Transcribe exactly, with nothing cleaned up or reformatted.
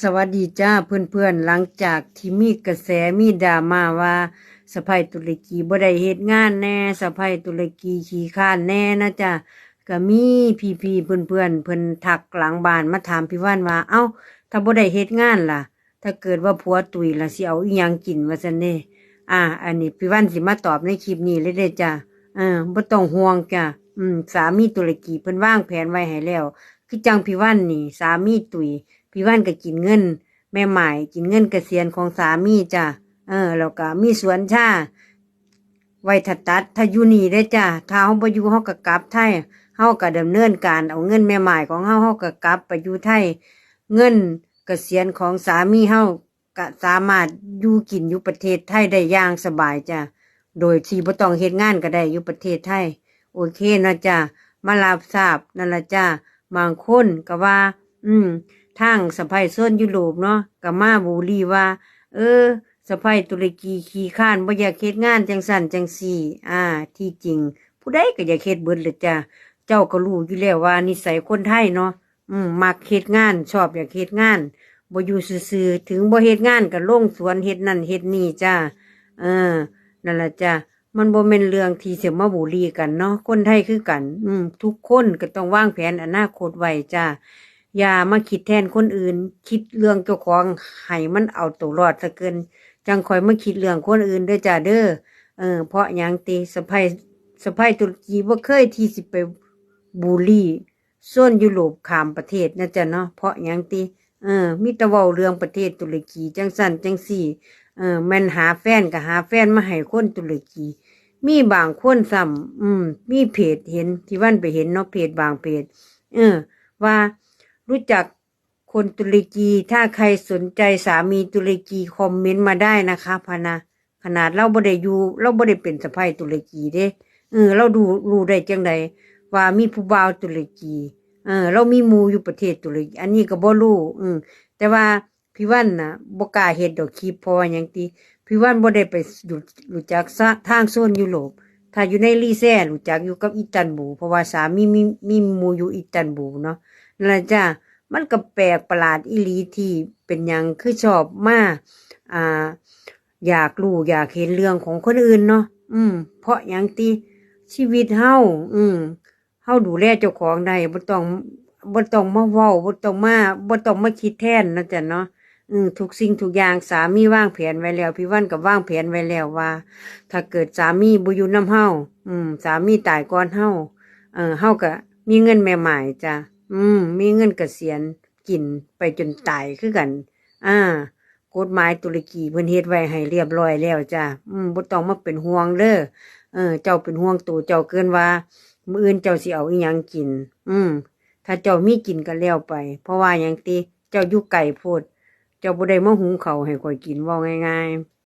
สวัสดีจ้าเพื่อนๆ หลังจากที่มีกระแสมีดราม่าว่าสะใภ้ตุรกีบ่ได้เฮ็ดงานแน่ สะใภ้ตุรกีขี้คร้านแน่นะจ้า ก็มีพี่ๆ เพื่อนๆ เพิ่นทักหลังบ้านมาถามพี่วันว่า เอ้า ถ้าบ่ได้เฮ็ดงานล่ะ ถ้าเกิดว่าผัวตุยล่ะสิเอาอีหยังกิน ว่าซั่นเด้ อ่า อันนี้พี่วันสิมาตอบในคลิปนี้เลยเด้อจ้า เออ บ่ต้องห่วงจ้า อืม สามีตุรกีเพิ่นวางแผนไว้ให้แล้ว คือจั่งพี่วันนี่ สามีตุย พี่วันก็กินเงินแม่หม้าย กินเงินเกษียณของสามีจ้า เออ แล้วก็มีสวนชา ไว้ถ้าตัด ถ้าอยู่นี่เด้อจ้า ถ้าเฮาบ่อยู่ เฮาก็กลับไทย เฮาก็ดำเนินการเอาเงินแม่หม้ายของเฮา เฮาก็กลับไปอยู่ไทย เงินเกษียณของสามีเฮาก็สามารถอยู่กินอยู่ประเทศไทยได้อย่างสบายจ้า โดยที่บ่ต้องเฮ็ดงานก็ได้อยู่ประเทศไทย โอเคนะจ้า มารับทราบนั่นล่ะจ้า บางคนก็ว่า อืม ทางสะใภ้โซนยุโรปเนาะ ก็มาบูลลีว่า เออ สะใภ้ตุรกีขี้คร้าน บ่อยากเฮ็ดงานจั่งซั้นจั่งซี้ อ่า ที่จริง ผู้ใดก็อยากเฮ็ดเบิดแหละจ้า เจ้าก็รู้อยู่แล้วว่านิสัยคนไทยเนาะ อืม มักเฮ็ดงาน ชอบอยากเฮ็ดงาน บ่อยู่ซื่อๆ ถึงบ่เฮ็ดงานก็ลงสวนเฮ็ดนั่นเฮ็ดนี่จ้า เออ นั่นล่ะจ้า มันบ่แม่นเรื่องที่สิมาบูลลีกันเนาะ คนไทยคือกัน อืม ทุกคนก็ต้องวางแผนอนาคตไว้จ้า อย่ามาคิดแทนคนอื่น คิดเรื่องเจ้าของให้มันเอาตัวรอดซะเกิน จั่งค่อยมาคิดเรื่องคนอื่นเด้อจ้าเด้อ เออ เพราะหยังติ สะใภ้ สะใภ้ตุรกีบ่เคยที่สิไปบูลลีโซนยุโรปข้ามประเทศนะจ้าเนาะ เพราะหยังติ เออ มีแต่เว้าเรื่องประเทศตุรกีจั่งซั้นจั่งซี้ เออ แม่นหาแฟนก็หาแฟนมาให้คนตุรกี มีบางคนซ้ำ อืม มีเพจเห็น ที่วันไปเห็นเนาะ เพจบางเพจ เออ ว่ารู้จักคนตุรกี ถ้าใครสนใจสามีตุรกีคอมเมนต์มาได้นะคะ พะนะ ขนาดลาวบ่ได้อยู่ ลาวบ่ได้เป็นสะใภ้ตุรกีเด้ เออ ลาวดู รู้ได้จั่งใดว่ามีผู้บ่าวตุรกี เออ ลาวมีหมู่อยู่ประเทศตุรกี อันนี้ก็บ่รู้ อืม แต่ว่าพี่วันน่ะ บ่กล้าเฮ็ดดอกคลิป เพราะว่าหยังติ พี่วันบ่ได้ไปรู้ รู้จักซะทางโซนยุโรป ถ้าอยู่ในลีแซ่รู้จักอยู่กับอิสตันบูล เพราะว่าสามีมี มีหมู่อยู่อิสตันบูลเนาะ นั่นล่ะจ้า มันก็แปลกประหลาดอีหลีที่เป็นหยังคือชอบมา อ่า อยากรู้อยากเห็นเรื่องของคนอื่นเนาะ อืม เพราะหยังติ ชีวิตเฮา อืม เฮาดูแลเจ้าของได้ บ่ต้อง บ่ต้องมาเว้า บ่ต้องมา บ่ต้องมาคิดแทนนะจ๊ะเนาะ อืม ทุกสิ่งทุกอย่างสามีวางแผนไว้แล้ว พี่วันก็วางแผนไว้แล้วว่า ถ้าเกิดสามีบ่อยู่นำเฮา อืม สามีตายก่อนเฮา เออ เฮาก็มีเงินแม่หม้ายจ้ะ อืม มีเงินเกษียณกินไปจนตายคือกัน อ่า กฎหมายตุรกีเพิ่นเฮ็ดไว้ให้เรียบร้อยแล้วจ้ะ อืม บ่ต้องมาเป็นห่วงเด้อ เออ เจ้าเป็นห่วงตัวเจ้าเกินว่า มื้ออื่นเจ้าสิเอาอิหยังกิน อืม ถ้าเจ้ามีกินก็แล้วไป เพราะว่าหยังติ เจ้าอยู่ไกลโพด เจ้าบ่ได้มาหุงข้าวให้ข้อยกิน เว้าง่าย